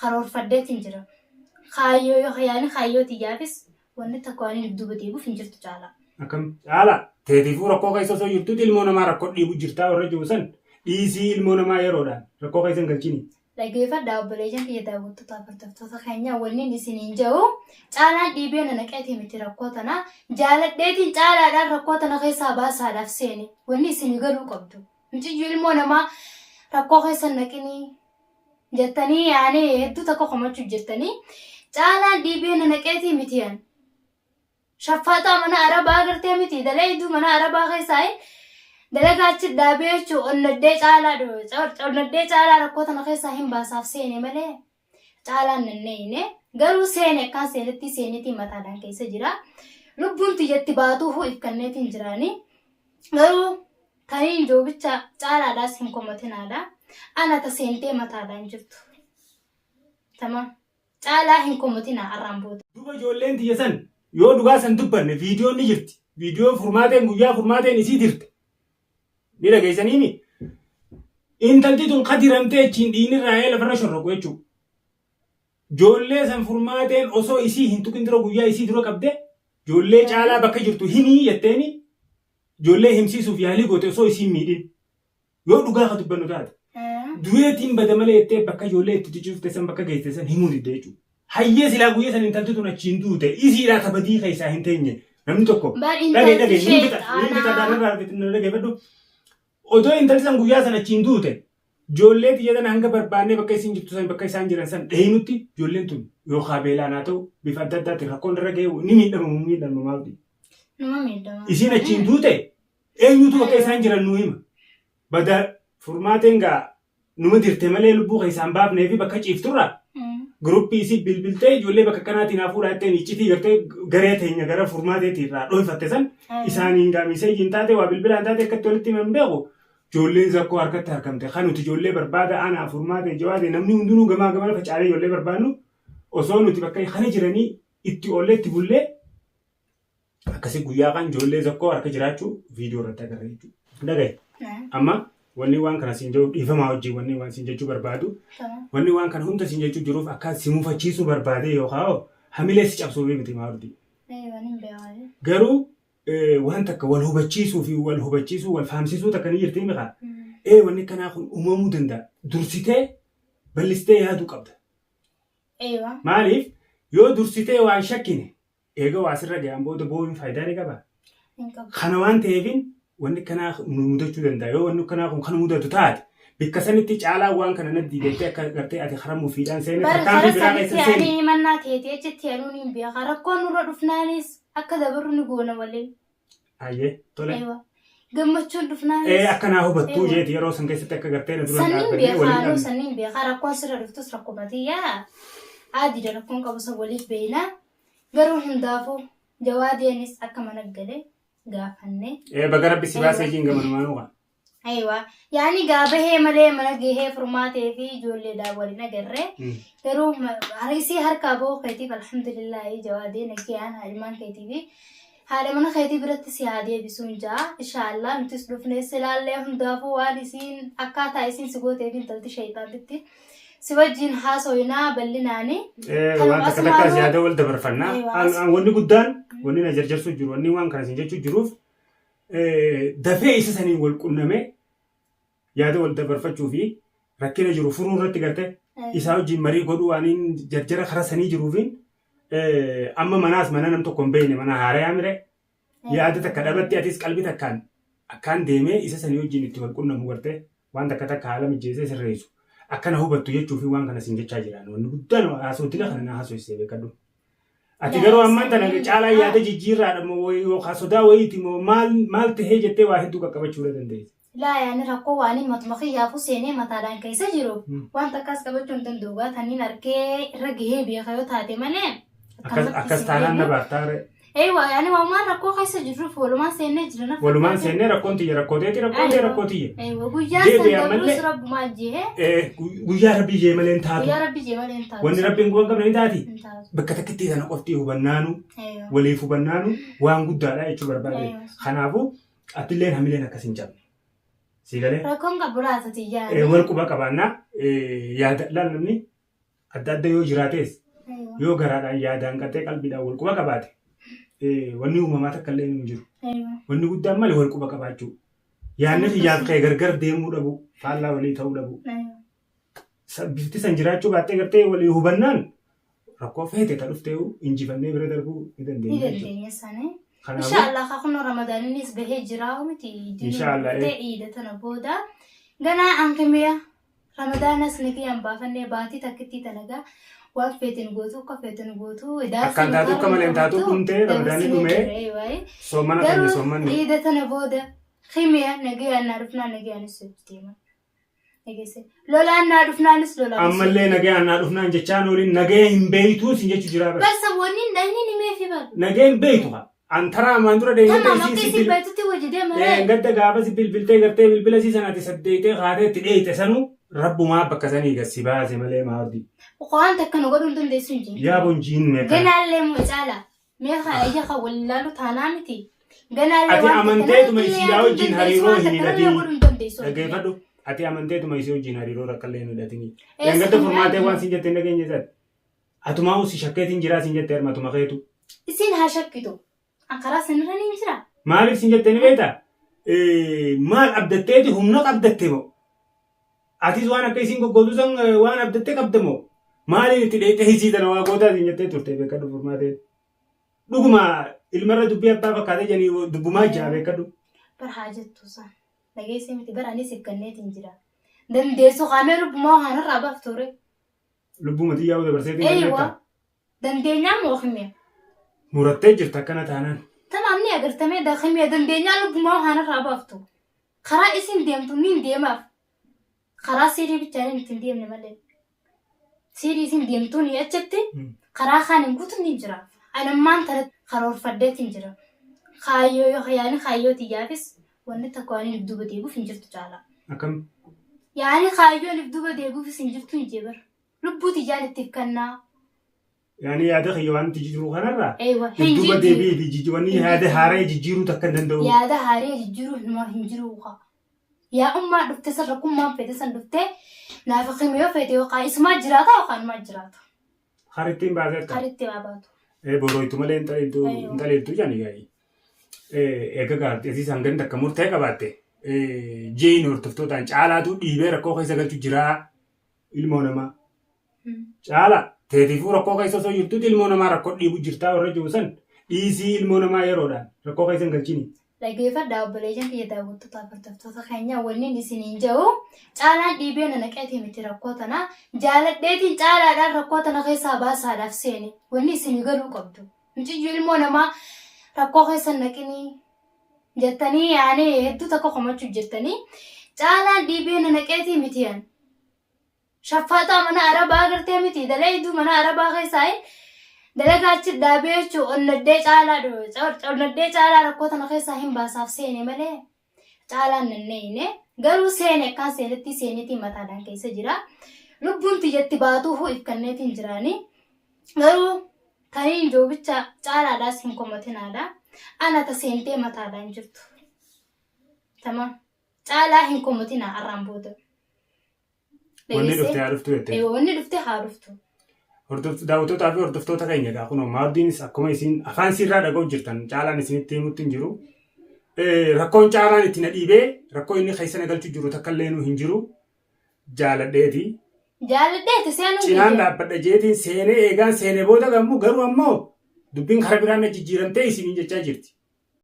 Karoorfadheetiin jira. Kaayyoo yoo yaani kaayyoo tiyyaafis wanni takka waan inni duuba deebi'uuf hin jirtu caalaa. Akkam caalaa teetiifuu rakkoo keessa osoo jirtuuti ilmoo namaa rakkoo dhiibu jirtaa warra jiru san dhiisii ilmoo namaa yeroodhaan rakkoo keessa hin galchini. Dhaggeeffadhaa obboleeyyan kiyya daawwattootaa fi hordoftoota keenya wanni isiniin jedhu caalaan dhiibee na naqeetii miti rakkoo tana jaaladheetiin caalaadhaan rakkoo tana keessaa baasaadhaaf seene wanni isinii galuu qabdu. Muciyyuu ilmoo namaa rakkoo keessa hin naqinii jettanii yaani hedduu takka komachuu jirtanii caalaan dhiibee na naqeetii miti yan. Shaffaaxaa mana arabaa agartee miti dalayduu mana arabaa keessaa dalagaa achi dhaabee jechuun onnaddee caalaa onnaddee caalaa rakkoo tana keessaa hin baasaaf seene malee caalaan nanneeyne garuu seene akkaan seenetti seenetiin mataadhaan keessa jira lubbuun tiyyatti baatuufu if kanneetiin jiraani garuu taniin joobicha caalaadhaas hin komatinaadha ana ta seentee mataadhaan jirtu tamam. Caalaa hin komatinaa arraan booda. Duba ijoolleen tiyya san yoo dhugaa san dubbanne viidiyoon ni jirti. Viidiyoo furmaateen guyyaa furmaateen isii dirte. Ni dhageessaniimi. Intalti tun ka diramtee achiin dhiigni irraa ee lafarra shorroqu jechuudha. Ijoollee san furmaateen osoo isii hin tuqin dura guyyaa isii dura qabde ijoollee caalaa bakka jirtu himii jetteeni ijoollee himsiisuuf yaalii goote osoo isii hin miidhin. Yoo dhugaa ka dubbannu taate. Du'eetiin bada malee jettee bakka ijoollee itti ciciifte san bakka geesse san himuu didde jechuudha. Hayyee silaa guyyaa san intalti tun achiin duute isiidhaa ta badii keessaa hin teenye namni tokko Bar dhagee intalti dhagee hin fixa hin fixa sheexaanaa. irraa dhageeffadhu. Odoo intalti san guyyaa san achiin duute ijoollee tiyya tana hanga barbaannee bakka isiin jirtu san bakka isaan jiran san dheeynutti ijoolleen tun yookaa beelaan haa ta'u bifa adda addaatiin rakkoon irra ga'e ni miidhamamu miidhama maalti. Nama miidhama. Isiin achiin duute Eenyutu bakka isaan jiran nuu hima. Bada furmaateen gaa numa dirte malee lubbuu keessaa hin baafnee fi bakka ciifturraa giruppii isii bilbiltee ijoollee bakka kanaatiin haa fuudhaa jetteen iccitii gartee garee teenya gara furmaateetii irraa dhoyfatte san isaaniin gaa miiseejiin taate waa bilbilaan taate akkatti walitti himan beeku ijoolleen zakkoo harkatti harkamte kan nuti ijoollee barbaada anaa furmaatee jawaadee namni hundinuu gamaa gamana facaalee ijoollee barbaannu osoo nuti bakka kana jiranii itti oollee itti bullee Akkasii guyyaa kan ijoollee tokko harka jiraachuu viidiyoo irratti agarra jechuudha. Dhagaye. Amma wanni waan kana siin jedhu dhiifamaa wajjin wanni waan siin jechuu barbaadu wanni waan kana hunda siin jechuu jiruuf akka si mufachiisuu barbaade yookaan hamilee si cabsuuf miti maardi. Garuu waan takka wal hubachiisuu fi wal hubachiisuu wal fahamsiisuu takka ni jirti mikaa. Ee wanni kanaa kun uumamuu danda'a. Dursitee bal'istee yaaduu qabda. Maaliif yoo dursitee waan shakkine Eega waa sirra gayan booda booyuun faayidaa ni qabaa? Hin qabu. Kana waan ta'eefin wanni akkanaa nu mudachuu danda'a. Yoo wanni akkanaa kun kan mudatu taate bikka sanitti caalaa waan kana na diidettee akka gartee ati karaa mufiidhaan seene Bara tarkaanfii kara biraa sanitti keessa ani seeni. himannaa teeti achitti anuun hin beeka. Rakkoon nurra dhufnaanis akka dabarru ni goona waliin. Ayyee tole. Aywa. Gammachuun dhufnaanis. Ee akka naa hubattuu Aywa. jeeti yeroo san keessatti akka gartee na dura hin Sanniin dhaabbannee beekaa waliin anuu dhabne. sanniin beekaa rakkoon sirra dhuftus rakkuma tiyyaa. Aadiidha rakkoon qabu san waliif beekna. Garuu hundaafuu jawaadeenis akka mana gale gaafanne. Ee baga rabbi si baasee Aywa. jiin gamanumaanuu kaa. Aywa. Yaani gaa bahee malee mana gahee furmaatee fi ijoolleedhaan waliin agarre. Garuu isii harkaa bahuu keetiif alhamdulillaahi jawaadee nagayaan ilmaan keetii fi haadha mana keetii biratti si haa deebisuun ja'a. Inshaallah nutis dhufnee si ilaallee hundaafuu waan isiin akkaataa isiin si gootee fi intalti shayxaantitti si wajjin haasoynaa bal'inaani. Waan takka takkaas yaada wal dabarfannaa. Wanni guddaan wanni na jarjarsuu jiru wanni waan kana isin jechuu jiruuf dafee isa saniin wal qunnamee yaada wal dabarfachuu fi rakkina jiru furuu irratti garte isaa wajjin marii godhuu waaniin jarjara karaa sanii jiruufiin amma manaas mana nam tokko hin beekne mana haarayaa mire yaada takka dhabatti atis qalbii takkaan akkaan deemee isa sanii wajjin itti wal qunnamu garte waan takka takka haala mijeessee sirreessu akkana hubattu jechuu fi waan kana siin jechaa jiraan wanni guddaan haasoo dila kana na haasofsee beekadhu. Ati garuu ammaan tana caalaa yaada jijjiirraadha moo yookaan sodaa wayiiti moo maal maal tahee jettee waa hedduu qaqqabachuu dandeessa. Laa yaani rakkoo waan matuma kiyyaafuu seenee mataadhaan keessa jiru waan takkaas qabachuu hin danda'u gaa taniin arkee irra gahee beeka yoo taate malee Akkas akkas taanaan na baartaa ree. Eewa yaani walumaan rakkoo keessa jirruuf walumaan seennee jira na Walumaan fakkaate. seennee rakkoon tiyya rakkoo teeti rakkoon tee Aywa. rakkoo tiyya. Eewa guyyaan san Deebi'ee dabrus ammallee rabbumaa jee guyyaa rabbii jee malee hin taatu. guyyaa rabbi jee malee hin taatu. Wanni rabbiin quba hin qabne ni taati. Hin taatu. Bakka takkitti sana qofti hubannaanu Eewa. waliif hubannaanu waan guddaadha jechuu barbaade. Eewa. Kanaafuu atilleen hamileen akkas hin cabne. Sii galee Rakkoon qabu laata tiyyaa. Wal quba qabaannaa yaada laal namni Adda adda yoo jiraates yoo garaadhaan yaadaan qaxee qalbiidhaan wal quba qabaate wanni uumamaa takka illee hin jiru. Wanni guddaan maali wal quba qabaachuu. Yaadni kiyyaaf kee gargar deemuu dhabu, faallaa walii ta'uu dhabu. Bifti san jiraachuu baattee gartee walii hubannaan rakkoo feete ta dhuftee injifannee bira darbuu ni Ni dandeenya jechuudha. dandeenya sani. Kanaafuu Inshaallah kaa kunoo Ramadaaninis bahee jira miti. Inshaallah, eh. Dhuftee iida tana booda. Ganaa ankimiya Ramadaanas nagayaan baafannee baatii takkittii tanagaa waan feeten gootu akka feeten gootu. Akkaan taatu akka malee hin taatu dhumtee Ramadaanni dhumee soomana keenya Garuu soommanni. iida tana booda kimiya nagayaan naa dhufnaan nagayaanis hojjeteema. Dhageesse. Lolaan naa dhufnaanis lolaan. Ammallee nagayaan naa dhufnaan jechaan ooliin nagaya hin beeytuu sin jechuu jiraa bara. Bas saboonni hin dhayni ni meefi bar. Nagaya hin beeytu haa. An taraa ammaan dura deemtee Tamam akka isii si isin bil beektutti hojii deema ree. Gadda gaafa si bilbiltee gartee bilbila isii sana ati saddeetee kaatee itti dheeyte sanuu rabbumaa bakka sanii gad si baase malee maardi. Waan takka nu godhuu hin dandeessu hin jiru. Yaa bonjiin meeqa. Ganaallee moo caala. Mee haa ija kan wal ilaalu taanaa miti. Ganaallee Ati waan takka amanteetuma namatti illee isiidhaa yaaduu hin wajjin dandeessu hariiroo waan hin takka namni hidhatin. godhuu hin dandeessu. Dhaggeeffadhu. Ati amanteetuma isii wajjin hariiroo rakkallee hin hidhatini. Eessa Dheengadda hin furmaatee yaadne? waan siin jette hin dhageenye isaati. Atumaa si shakkeetiin jiraa siin jette harma atuma keetu. Isiin haa shakkitu. An karaa sanirra ni jira. Maaliif siin jette ni beektaa? Maal abdatteeti humna qabdatte moo? Atis waan akka isiin goggootu san waan abdattee qabda moo? Maaliin itti dheeyxee isii tana waa gootaa siin jettee turte beekadhu furmaatee. Dhuguma ilmarra dubbii abbaa fakkaatee jedhanii dubbumaa jira beekadhu. Bar haa jettu isaan. Dhageessee miti bar anis ifganneetiin jira. Dandeessu qaamee lubbumaa waan irraa baaftu ture. Lubbuma xiyyaa dabarseetiin Eeywa. kenneetta. Dandeenyaa moo himee? Murattee jirta akkana taanaan. Tamaam ni agartamee daakimee dandeenyaa lubbumaa waan irraa baaftu. Karaa isin deemtu niin deemaaf. Karaa siirii bichaan itti hin deemne malee. Siirii isin deemtuun achitti karaa kaan hin guutuun ni jira. Ani ammaan tana karoorfadheetiin jira. Kaayyoo yoo yaani kaayyoo tiyyaafis wanni takka waan inni duuba deebiif hin jirtu caala. Akkam Yaani kaayyoon if duuba deebiifis hin jirtu hin jeebar. Lubbuu tiyyaan itti kannaa. Yaani yaada kiyya waan itti jijjiiruu kanarraa Eewa hin dudduuba jijjiiru. deebi'ee fi jijjiiranni Hin yaada jijjiiru. haaraa jijjiiruu takka hin danda'u. Yaada haaraa jijjiiruu hinumaa hin jiru kaa. Yaa ummaa dhufte san rakkummaan feete san dhufte naaf himi yoo feete yookaan isumaa jiraata yookaan inumaa jiraata. Karittiin baasee akka. Karitti waa baatu. Borooytu malee hin xaliiltu Eeyyoo. hin xaliiltu jedhani gaa'ii. Eega gaartee asiis hangan takka murtee qabaatte jeeyin hordoftootaan caalaatu dhiibee rakkoo keessa galchu jiraa ilmoo namaa. Caala teetiifuu rakkoo keessa osoo jirtutti ilmoo namaa rakkoo dhiibu jirtaa warra jiru san dhiisii ilmoo namaa yeroodhaan rakkoo keessa hin galchini. Dhageeffadhaa obboleeyyan kiyya daawwattoota hordoftoota keenya wannin isiniin jedhu caalaan dhiibee na naqeetii miti rakkoo tana jaaladheetiin caalaadhaan rakkoo tana keessaa baasaadhaaf seene wanni isinii galuu qabdu. Muciyyuu ilmoo namaa rakkoo keessa hin naqinii jettanii yaani hedduu takka komachuu jirtanii caalaan dhiibee na naqeetii miti yan. Shaffaaxaa mana arabaa agartee miti dalayduu mana arabaa keessaa dalagaa achi dhaabee jechuun onnaddee caalaa onnaddee caalaa rakkoo tana keessaa hin baasaaf seene malee caalaan nanneeyne garuu seene akkaan seenetti seenetiin mataadhaan keessa jira lubbuun tiyyatti baatuufu if kanneetiin jiraani garuu taniin joobicha caalaadhaas hin komatinaadha ana ta seentee mataadhaan jirtu tamam caalaa hin komatinaa arraan booda. Wanni dhufte haa dhuftu jettee. Eewa wanni dhufte haa dhuftu. Daawwattootaa fi hordoftoota keenya egaa kunoo maardiinis akkuma isin afaan siirraa dhaga'u jirtan caalaan isinitti himutti hin jiru. Rakkoon caalaan itti na dhiibee rakkoo inni keessa na galchu jiru takka illee nu hin jiru. Jaaladheeti. Jaaladheeti seenuu Cinaan dhaabbadha jeetiin seenee eegaan seenee booda gammu garuu ammoo dubbiin karaa biraan na jijjiiramtee isiniin jechaa jirti.